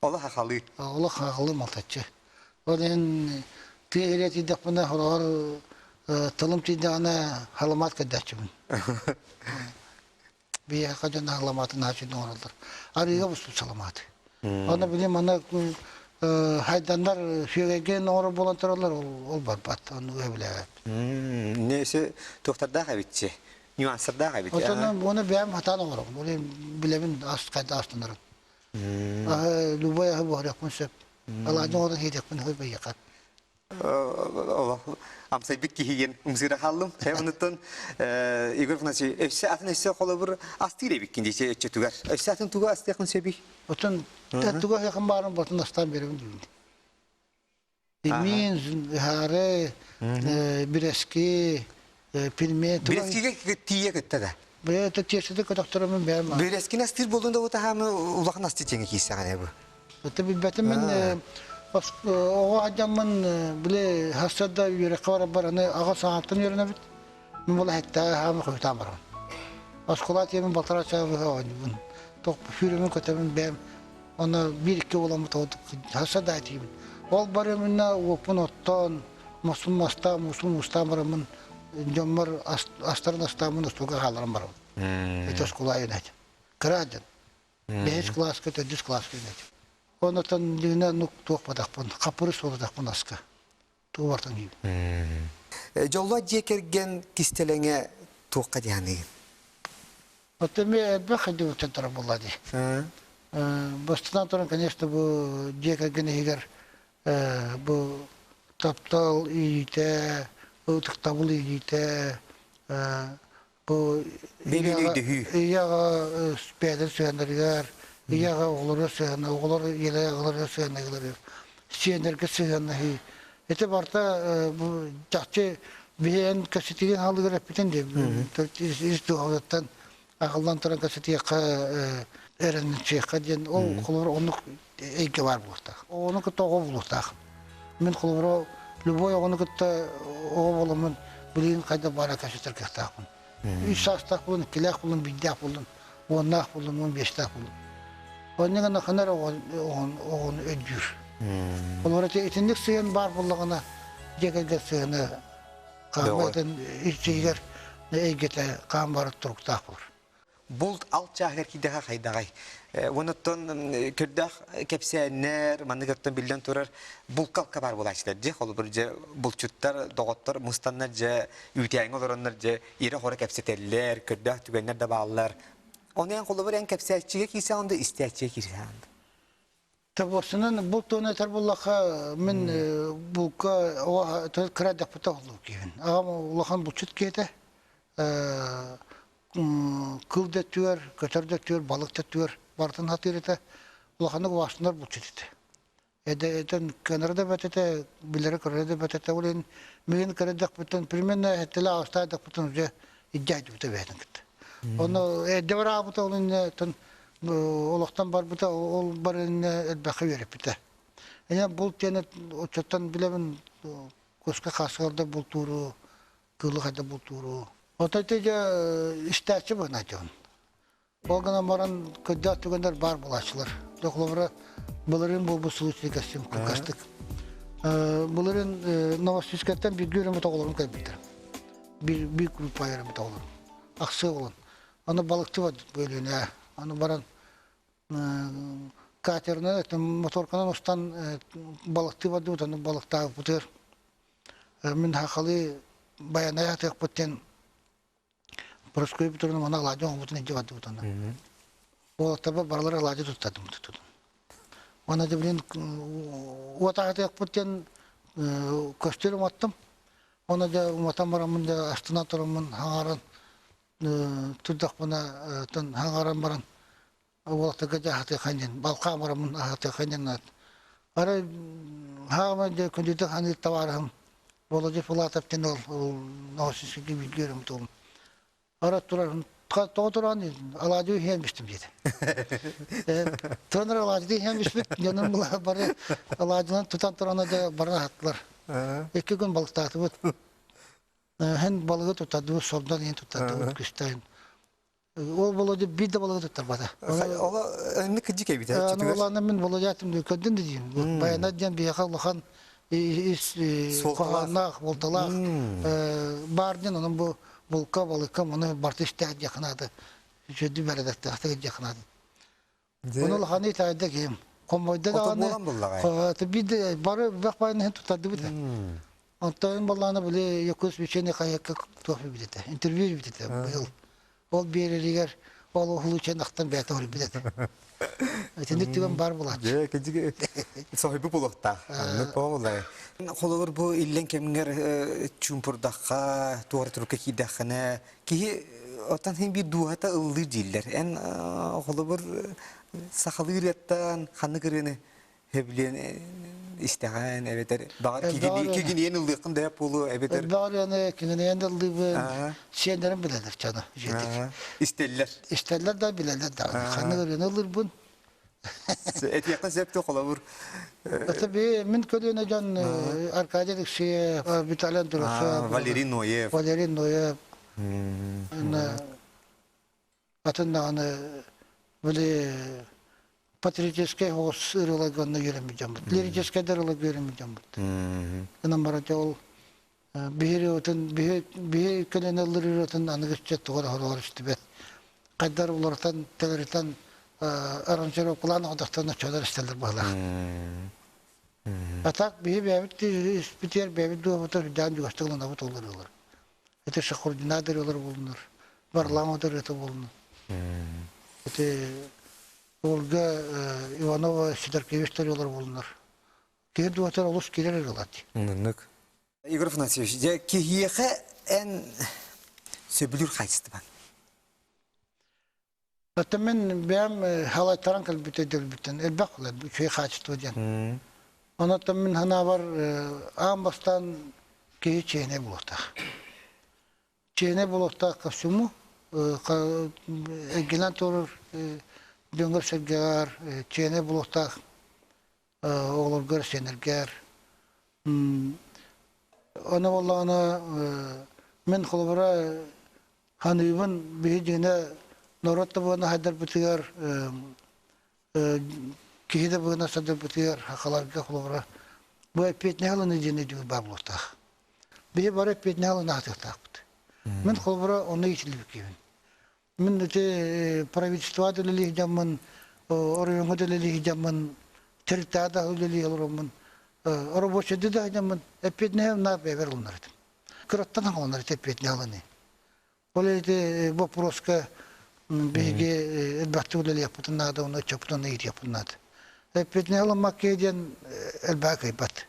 Олох ахалыы. Олох ахалыы малтаччы. Ол иһин тыа иһирэ тиийдэхпинэ хороҕор тылым тиийдэҕинэ халамаат көрдөөччүбүн. Биһиэхэ дьон халамаатын наһаа оҥороллор. Арыыга буспут саламааты. Онно били манна хайданнар сүөгэйгэ оҥорор буолан тураллар ол барбат. Ону өбүлээбэт. Несе туохтардаах эбитчи. Нюанстардаах эбит. Отон оны бэйэм хатаан оҥоробун. Ол билэбин ас хайда астанарын. Аһы любой аһы буһарыахпын сөп. Алаадьы оҥорон иһиэхпин хой бэйэхэ. Амсайбыт киһигин ымсыыра хааллым. Онуттан Егор Афанасьевич, өссө атын өссө холобур астыыр эбиккин дии өччөтүгэр. Өссө атын тугу астыаххын сөбүй? Отон тугу аһыахын баарын ботун астаан беребин диибин. Мин ыһаары, бирэски, пельмень. Бирэскигэ тиийэ кытта да. Бэйэ тиэстэти көтөхтөрөмүн бэйэм. Бирэскини астыыр буолдун да утаһаамы улахан асты тиэҥи киирсэҕин бу. Это билбэтим мин оҕо адьаммын били хассарда үөрэххэ барар бараны аҕа саҥаттан үөрэнэбит. Мин була хэттээ хаамы хойутаан барабын. Оскуола тиэмин балтараа чаа быһа оонньуубун. Тох сүүрэмин көтөбүн бэйэм Онно биир-икки буоламмыт хаса да этиибин. Ол барымына уоппун оттоон, муспун мастаан, муусун муустаан бараммын дьоммор астарын астааммын остуолга хаалларан барабын. Это оскуола юнать. Кыра дьон. Бэһис кылааска, төрдүс кылааска юнать. Онотон дьиҥинэ ну туох батахпын, хапыры суолатахпын аска. Туубартан киибин. Дьоллоох дьиэ кэргэн кистэлэҥэ туохха дианыгын? Оттон эмиэ элбэх хайдыбыттан турар буолла дии. Бастатан туран, конечно, бу дьиэ кэргэн иһигэр бу таптал иитэ, ытыктабыл иитэ, бу ийэҕэ бэйэтин сыһыаннарыгар, ийэҕэ оҕолоро сыһыана, оҕолор ийэлэрэ аҕалара сыһыаннаһыыларыгар, сиэннэргэ сыһыаннаһыы. Ити барыта бу чахчы биһиэн кэпсэтиигин хаалыгар эппитин дии. Ис дууһабыттан аҕыллан туран кэпсэтиэххэ эрэнсиэххэ диэн ол холобур оннук эйгэ баар буолуохтаах. Оҕону кытта оҕо буолуохтаах. Мин холобура любой оҕону кытта оҕо буоламмын билигин хайдах баара кэпсэтэр кыахтаахпын. Үс саастаах буолун, иккилээх буолун, биирдээх буолун, уоннаах буолун, 15-тээх буолун. Оннук гына ханар оҕону өйдүүр. Холобура итинник сыһыан баар буоллаҕына дьиэ кэргэн сыһыана хаамматын иччигэр эйгэтэ хаан барар туруктаах буолар. Булт ал чааһыгар киирдэхэ хайдаҕай? Онуттан көрдөөх кэпсээннэр, маннык оттон биллэн турар булкалка баар буолааччылар дьэ холобур дьэ булчуттар, доҕоттор мустаннар дьэ үүтээҥҥэ олороннор дьэ ирэ-хоро кэпсэтэллэр, көрдөөх түгэннэр да бааллар. Ону эн холобур эн кэпсээччигэ киирсэҕин да истээччигэ киирсэҕин да? Табуосунан булт туһунан этэр буоллахха, мин булка кыра эрдэхпиттэн холлубут киһибин. Аҕам улахан булчут киһи этэ. Кыл да өттүгэр, көтөр да өттүгэр, балык да өттүгэр барытын сатыыр этэ. Улаханнык убаастанар булчут этэ. Эдэн кыанара да бэрт этэ, билэрэ-көрөрө да бэрт этэ. Ол иһин миигин кыра эрдэхпиттэн примерно сэттэлээх аҕыстаах эрдэхпиттэн уже илдьэ сылдьыбыта бэйэтин кытта. Онно эрдэ бараабыта ол иннинэ олохтон барбыта ол бар иннинэ элбэххэ үөрэппитэ. Эйэ булт диэн оччоттон билэбин куска хаасыгар да бултууру, кыылы хайда бултууру. Отой дьэ истээччи быһына дьон. Ол гынан баран көрдөөх түгэннэр баар буолааччылар. Холобура, былырыын буолбут случай кэстим кылгастык. Былырыын Новосибирскайтан бииргэ үөрэммит оҕолорум кэлбиттэр. Биир группа үөрэммит оҕолорум. Ахсыы оҕолон. Аны балыкты бардыт бөлүнэ. Аны баран катерынан, моторканан устан балыктыы бардыбыт, аны балыктаабыппытыгар. Мин хахалы баянай атыахпыт диэн Проскуй Петровна мана алаадьы оҥорбутун илдьэ бардыбыт аны. Уолаттарбар барылар алаадьы туттардым тутудум. Уонна дьэ билин уот аһатыахпыт диэн көстөр уматтым. Уонна дьэ уматан бараммын дьэ астына тураммын хаҥаран турдахпына хаҥаран баран уолаттарга дьэ аһатыаххын диэн балкаан бараммын аһатыаххын диэн Арай хаама дьэ күндүтүк ханыыр табаарыһым Володя Филатов диэн ол Новосибирскайга бииргэ үөрэммит уолум. Ара турар тоҕо туран алаадьы иһэн бистим диэтэ. Туран алаадьы иһэн биспит дьонум бары алаадьынан тутан туран дьэ бары аһаттылар. Икки күн балыктаатыбыт. Һэн балыгы туттардыбыт, сордон иһин туттардыбыт күстээн. Ол Володя биир да балыгы туттарбата. Ола өннүк кыдьык эбит. Аны ол мин Володя атым көрдүн да диим. Баяна диэн биһиэхэ улахан ис хоһоонноох, болталаах бар диэн онон бу булка балыкка маны барты истээх дьахынаады. Үчүгэй бэрэдэктээхтик дьахынаады. Ону улаханы итэҕэйдэ киһим. Хомойдо даҕаны биир бары бөх байын иһин туттардыбыт. Онтон баллаана били Якутск вечерний хаһыакка туох билбит этэ, интервью билбит этэ быйыл. Ол биэрэригэр ол уһулуччан ахтан бэйэтэ уһуйбут этэ. Итинник түгэн бар булааччы. Дьэ, кыдьык соһуйбут буолуохтаах. Оннук буолла. Холобур бу иллэҥ кэмҥэр чуумпурдахха, туора турукка киирдэххинэ, киһи оттон син биир дууһата ыллыыр дииллэр. Эн холобур сахалыы ырыаттан ханнык ырыаны сөбүлээн истэҕин эбэтэр баҕар кигиниэн ыллыаххын да буолуо эбэтэр Элбэх ырыаны кигиниэн да ыллыыбын, сиэннэрим билэллэр чаны үчүгэйдик. Истэллэр. Истэллэр да билэллэр да. Ханнык ырыаны ыллыырбын. Этиэххэ сөп да холобур. Это мин көлүөнэ дьон Аркадий Алексеев, Виталий Андросов, Валерий Ноев. Валерий Ноев. Атын даҕаны били патриотическай оҕус ырыаларга онно үөрэммит дьоммут. Лирическай да ырыаларга үөрэммит дьоммут. Ынан баран ол биһи ырыатын биһи көлөнө ыллыр ырыатын аныгы ыччат тугу да хоругар истибэт. Хайдар уларытан тэлэритэн аранжировкалаан оҕодохтон оччолор истэллэр быһалаах. А так биһи бэйэбит испитигэр бэйэбит дуобутар үрдээн дьугастык ылынабыт ол ырыалар. Это Шахурдина ырыалар буолунар, Варлам ырыата буолунар. Ити Ольга Иванова Сидоркевич ырыалар буолунар. Киһи дуотар олус кирер ырыалар. Оннук. Егор Афанасьевич, дьэ киһиэхэ эн сөбүлүүр хаачыстыбаҥ? Оттон мин бэйэм халайтаран кэлбит өйдөбүлбүттэн элбэх үчүгэй хаачыстыба диэн. Онон мин санаабар аан бастаан киһи чиэһинэй буолуохтаах. Чиэһинэй буолуохтаах костюму эргинэн турар дьоҥҥор-сэргэҕэр чиэһинэй буолуохтаах оҕолоргор, сиэннэргэр. Ону буоллаҕына мин холобура ханыыбын биһи дьиҥинэ норуот да буолан хайдарбытыгар киһи да быһына садырбытыгар хахаларга холобура бу эппиэтинэһи ылыныы диэн өйдөбүл баар буолуохтаах. Биһи бары эппиэтинэһи ылына сатыахтаахпыт. Мин холобура онно иитиллибит киһибин. Мин ити правительствоҕа да үлэлии сылдьаммын, оройуоҥҥа да үлэлии сылдьаммын, тэрилтэҕэ да үлэлии олороммун, рабочайда да сылдьаммын эппиэтинэһи наах бэйэбэр ылынар этим. Кыраттан хаҥаланар ити эппиэтинэһи ылыныы. Ол ити боппуруоска биһиги элбэхтик үлэлиэхпитин наада, уонна ыччаппытын ыйытыахпытын наада. Эппиэтинэһи ылыммат киһи диэн элбэҕи кыайбат.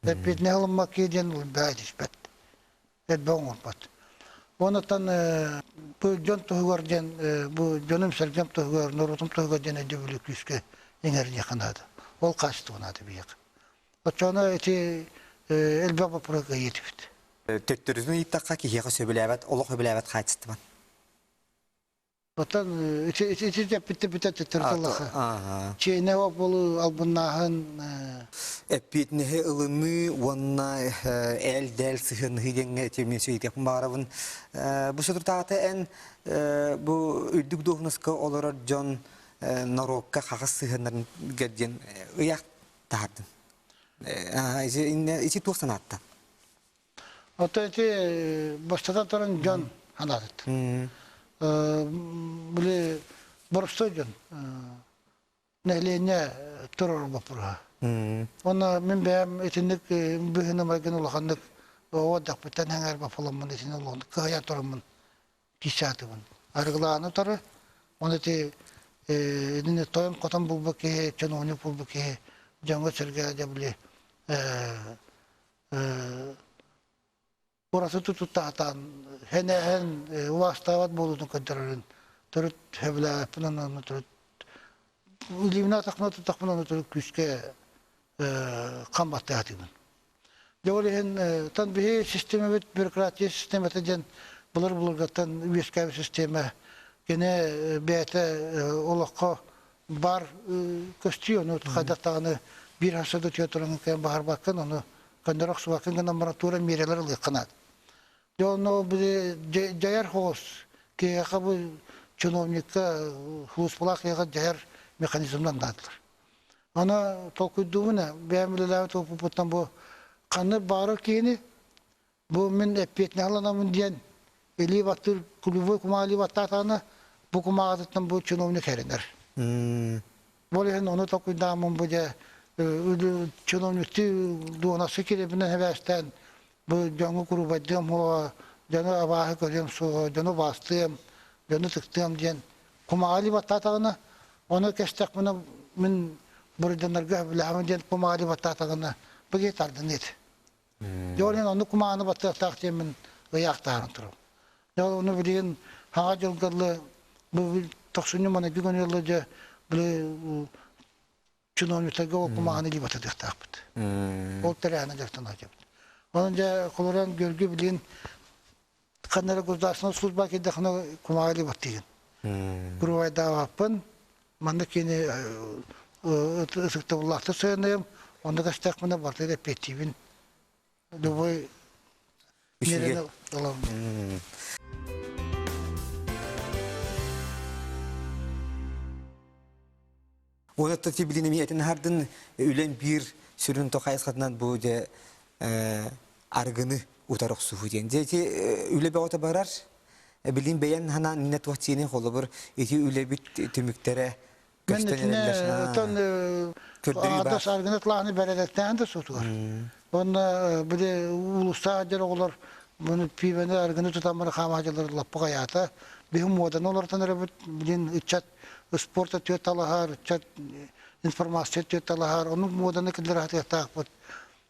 Эппиэтинэһи ылыммат киһи диэн элбэҕи этиспэт. Элбэҕи оҥорбот. Онуттан бу дьон туһугар диэн бу дьонум-сэргэм туһугар, норуотум туһугар диэн өйдөбүлү күүскэ иҥэриниэххэ наада. Ол хаачыстыба наада биһиэхэ. Оччоҕуна ити элбэх боппуруос кыайыа этибит. Төттөрүтүн ыйыттахха киһиэхэ сөбүлээбэт, олох сөбүлээбэт хаачыстыбан. Оттон ити ити эппитте бүтэ төттөрү тыллаха. Чиэнэ болу албыннааһын Эппиэтинэһи ылыныы уонна ээл-дээл сыһыаннаһыы диэҥҥэ ити мин сүөйтиэхпин баҕарабын. Бу соторутааҕыта эн бу үрдүк дуоһунаска олорор дьон норуокка хаҕыс сыһыаннарын диэн ыйаах таһаардын. Ити туох санааттан? Оттон ити бастатан туран дьон санаатыт. Били боростой дьон нэһилиэнньэ турар боппуруоһа. Уонна мин бэйэм итинник быһыыны майгыны улаханнык Оҕо эрдэхпиттэн эҥээр боппулуммун итини олоҕун кыайа тураммын киирсээтибин. Арыгылааны утары, оны ити итини тойон-хотон булбут киһи, чиновник булбут киһи дьоҥҥо-сэргэҕэ дьэ били ураты тутуттаатаан хэнээһин убаастаабат буолуутун көрдөрөрүн төрүт сөбүлээбэппин онно төрүт илиибин атахпына тутахпына ону төрүт күүскэ хам баттаатыыбын. Дьэ ол иһин тан биһи системабыт бюрократия системата диэн былыр былыргаттан үөскээбит система кини бэйэтэ олоххо баар көстүү ону хайдах даҕаны биир харса да түө туран кэлэн баһарбаккын ону көннөрө охсубаккын гынан баран туора миэрэлэр ылыахха наада. Дьэ онно ол били дьайар соҕус киһиэхэ бу чиновникка сулууспалаах киһиэхэ дьайар механизмнар наадалар. Аны толкуйдуубун ээ, бэйэм үлэлээбит опыппыттан бу ханнык баҕарар киһини бу мин эппиэтинэһи ыланабын диэн илии баттыыр любой кумааҕы илии баттаатаҕына бу кумааҕытыттан бу чиновник эрэнэр. Ол иһин ону толкуйдааммын бу дьэ чиновниктыы дуонаска киирэбинэн эбээстээн бу дьоҥҥо куруубайдыам суоҕа, дьону абааһы көрүөм суоҕа, дьону баастыам, дьону ытыктыам диэн кумааҕы илии баттаатаҕына, ону кэстэхпинэ мин буруйданарга сөбүлэһэбин диэн кумааҕы илии баттаатаҕына бу киһи тардыныа этэ. Дьэ ол иһин оннук кумааҕыны баттыахтаах диэммин ыйаах таһааран турабын. Дьэ ол ону билигин хаҥа дьылга дылы бу тохсунньу маныгы күнү дьэ били чиновниктарга ол кумааҕыны илии баттатыахтаахпыт. Ол тэрээһинэ дьартан сылдьабыт. Онон дьэ холорон Георгий билигин ханна эрэ государственнай служба киирдэххинэ кумааҕы илии баттыыгын. Куруубайдаабаппын, маннык кини ытыктабыллаахтык сыаныйым, онно көстөхпүнэ барытын эппиэттиибин. Любой миэрэни ылабын. Уонна билин эмиэ этин аһардын үлэн биир сүрүн хайысхатынан бу дьэ арыгыны утары охсуһуу диэн. Дьэ ити үлэ бөҕөтө барар. Билин бэйэн ханаан иннэ туох тиини холобур ити үлэбит түмүктэрэ көстөн эрэллэр. Оттон аадас арыгыны тылааны бэрэдэктээн да сутугар. Онно били улуустаах дьон оҕолор буну пиибэни арыгыны тутан бары хаамаадьалар лаппа хайаата. Биһи муоданы олортон эрэбит билин ыччат спорт өттүгэр талаһар, ыччат информация өттүгэр талаһар, оннук муоданы киллэрэ сатыахтаахпыт.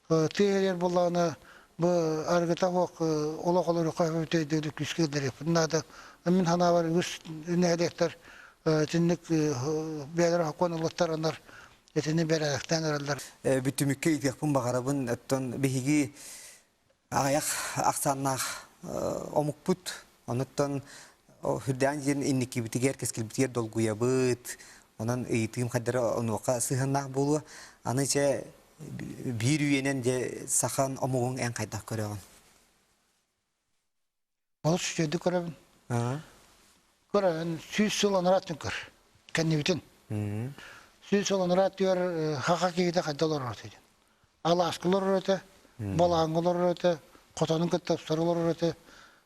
Тыа иһэр буоллаҕына, бу арыгыта суох олох олоруохха өйдөбүлү күүскэ киллэриэхпит наада. Мин санаабар үгүс нэһилиэктэр итинник бэйэлэрэ сокуон ыллаттараннар итини бэрээдэктээн эрэллэр. Бүтүмүккэ ыытыахпын баҕарабын. Оттон биһиги аҕыйах ахсааннаах омукпут. Онуттан үрдээн диэн инникибитигэр, кэскилбитигэр долгуйабыт. Онон ыйытыым хайдара онуоха сыһыаннаах буолуо. Аны чэ биир үйэнэн дьэ сахан омугуҥ эн хайдах көрөҕүн? Олус үчүгэйдик көрөбүн. Көрөбүн, 100 сыл анараа өттүн көр. Кэннибитин. 100 сыл анараа өттүгэр хаха киһитэ хайда олорор этэ. Алааска олорор этэ, балааҥҥа олорор этэ, хотонун кытта ыпсар олорор этэ.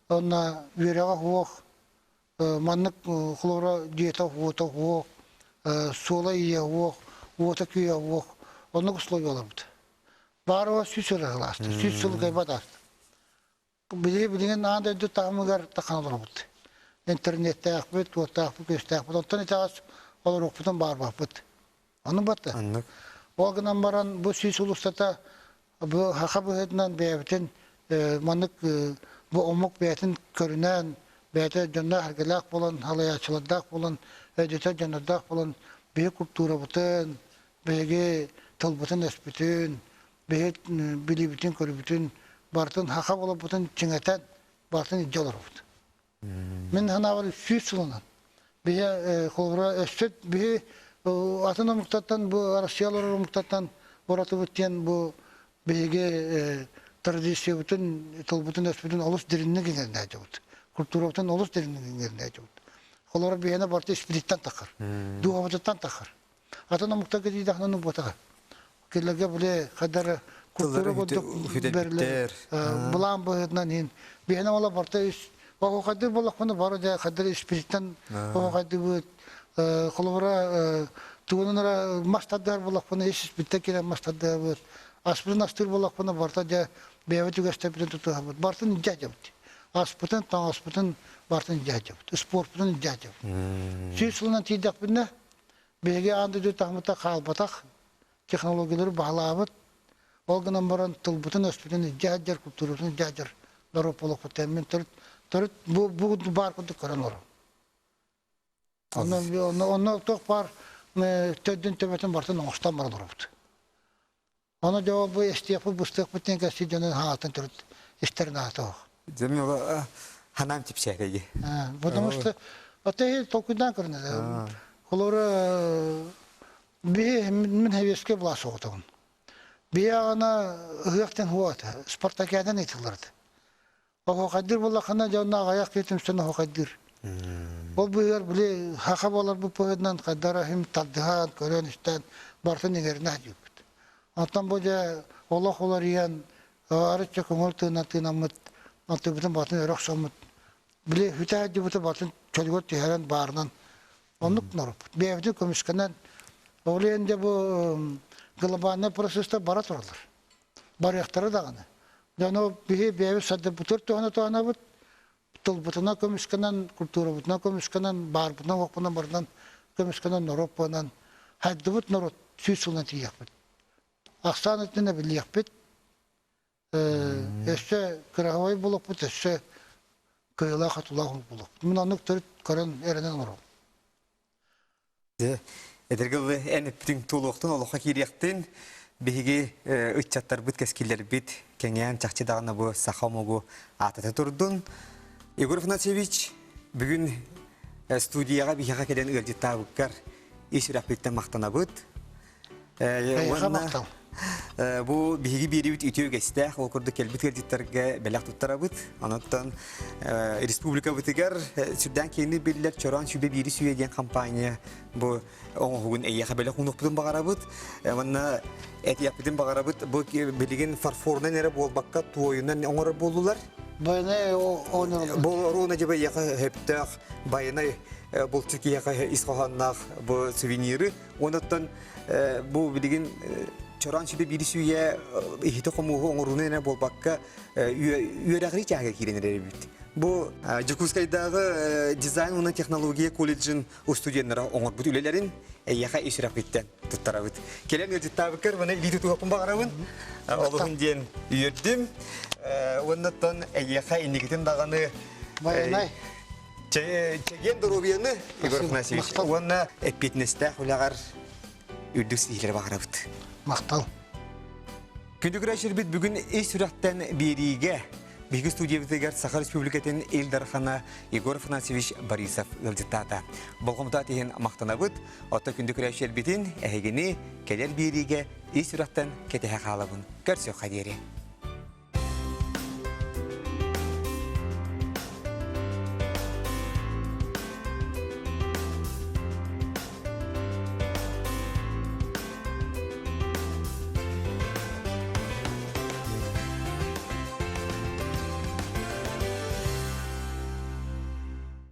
Онно үөрэҕэ суох, маннык холобура дьиэтэ уота суох, суола-ииһэ суох, уота-күүһэ суох. Оннук условияларбыт. Баарыга 100 сыл ааста, 100 сыл кыайбат ааста. Били билигин аан дойду таһымыгар тахан олоробут. Интернеттээхпит, уоттаахпыт, күөстээхпит. Оттон итэҕэс олоруохпутун баарбаппыт. Ону батта. Оннук. Ол гынан баран бу 100 сыл устата бу саха быһыытынан бэйэбитин маннык бу омук бэйэтин көрүнэн, бэйэтэ дьонноох-сэргэлээх буолан, салайааччылардаах буолан, өйдөтөр дьоннордоох буолан, биһиги культурабытын, биһиги тылбытын-өспүтүн, биһи билиибитин-көрүүбүтүн барытын саха буоларбытын чиҥэтэн барытын илдьэ олоробут. Мин санаабар 100 сылынан биһи холобура өссө биһи атын омуктартан бу Россия олорор омуктартан уратыбыт диэн бу биһиги традициябытын тылбытын-өспүтүн олус дириҥник иҥэринээччибит. Культурабытын олус дириҥник иҥэринээччибит. Холобура биһиэнэ барыта испититтэн тахар, дууһабытыттан тахар. Атын омуктарга тиийдэхинэ буотаҕа. Кинилэргэ били хайдары культура курдук бэрилэр былаан быһыытынан иһин биһиэнэ ола барыта үс оһуохайдыыр буоллахпына бары дьэ хайдары испититтэн оһуохайдыыбыт холобура тугунан эрэ мас тардыһар буоллахпына ис испиттэн киирэн мас тардыһабыт аспытын астыыр буоллахпына барыта дьэ. Бэйэбит үгэстэрбитин тутуһабыт. Барытын илдьэ сылдьабыт. Аспытын, таҥаспытын барытын илдьэ сылдьабыт. Спорпутун илдьэ сылдьабыт. 100 сылынан тиийдэхпинэ, биһиги аан дойду таһымыта хаалбатах технологиялары баһылаабыт, ол гынан баран тылбытын-өспүтүн илдьэ сылдьар, культурабытын илдьэ сылдьар норуот буолуохпут. Мин төрүт, төрүт бу, бу баар курдук көрөн олоробун. Онно, онно, онно туох баар төрдүн төбөтүн барытын оҥостон баран олоробут. Ону дьэ ол бу эстиэхпит, быстыахпыт диэн кэпсиир дьонун хаатын төрүт истэрин аата суох. Дьэ мин ол ханаам чипсээтэги. Потому что отой толкуйдаан көрүнэ. Холобура биһи мин хэвиэскэ былаас оҕотоҕун. Биһи аҕана ыһыахтан хуата, спартакиадан ыытылларда. Оһуохайдыыр буоллаххына дьэ онно аҕыйах киһи түмсэн оһуохайдыыр. Ол быыһыгар били саха буоларбыт быһыытынан хайдара иһин тардыһан, көрөн-истэн барытын иҥэринэ сылдьыбыппыт. Оттон бу дьэ олох уларыйан, арычча көҥүл тыынан тыынаммыт, алтыыбытын барытын өрө охсоммут, били бүтэ сылдьыбыты барытын чөлүгэр түһэрэн баарынан оннук нороппут. Бэйэбитин көмүскэнэн, ол иһин дьэ бу глобальнай процесстар бара тураллар. Барыахтара даҕаны. Дьону биһи бэйэбит саддырбытыр туһана туһанабыт, тылбытынан көмүскэнэн, культурабытынан көмүскэнэн, баарбытынан уохпунан барынан көмүскэнэн норуот буолан хайдыбыт норуот 100 сылынан тиийиэхпит. Ахсаан өттүнэн эбиллиэхпит. Өссө кыраһабай буолуохпут, өссө кыайыылаах-хотуулаах буолуохпут. Мин оннук төрүт көрөн эрэнэн олоробун. Эдэргэ дылы эн эппитиҥ туолуохтун, олоххо киириэхтин, биһиги ыччаттарбыт, кэскиллэрбит кэҥээн чахчы даҕаны бу саха омугу аатата турдун. Егор Афанасьевич, бүгүн студияҕа биһиэхэ кэлэн ыалдьыттаабыккар ис сүрэхпиттэн махтанабыт. Эйиэхэ махтал. Бу биһиги биэрибит үтүө үгэстээх, ол курдук кэлбит ыалдьыттарга бэлэх туттарабыт. Онон республикабытыгар сүрдээн киэҥник биллэр Чороон сүбэ биири сүүйэ диэн компания бу оҥоһугун эйиэхэ бэлэх уунуохпутун баҕарабыт. Уонна этиэхпитин баҕарабыт, бу билигин фарфорунан эрэ буолбакка туойунан оҥорор буоллулар. Байанай оонньуулар. Бу оруона дьиба эйиэхэ сөптөөх байанай булчут киһиэхэ ис хоһоонноох бу сувениры. Онуттан бу билигин чороон сүбэ биир сүүйэ иһити-хомуоһу оҥорууну эрэ буолбакка үөрэҕири чааһыгар киирэн эрэр эбит. Бу Дьокуускайдааҕы дизайн уонна технология колледжын устудьуоннара оҥорбут үлэлэрин эйиэхэ ис сүрэхпиттэн туттарабыт. Кэлэн ыалдьыттаабыккар маны илии тутуохпун баҕарабын. Олуһун диэн үөрдүм. Уоннаттан эйиэхэ инникитин даҕаны Байанай. Чэгиэн доруобуйаны, Егор Афанасьевич, уонна эппиэтинэстээх үлэҕэр үрдүк ситиһиилэри баҕарабыт. Махтал. Күндү көрөөччүлэрбит бүгүн ис сүрэхтэн биэриигэ биһиги студиябытыгар Саха Республикатын Ил Дархана Егор Афанасьевич Борисов ыалдьыттаата. Болҕомтоот иһин махтанабыт. Оттон күндү көрөөччүлэрбитин эһигини кэлэр биэриигэ ис сүрэхтэн кэтэһэ хаалабын. Көрсүөххэ диэри.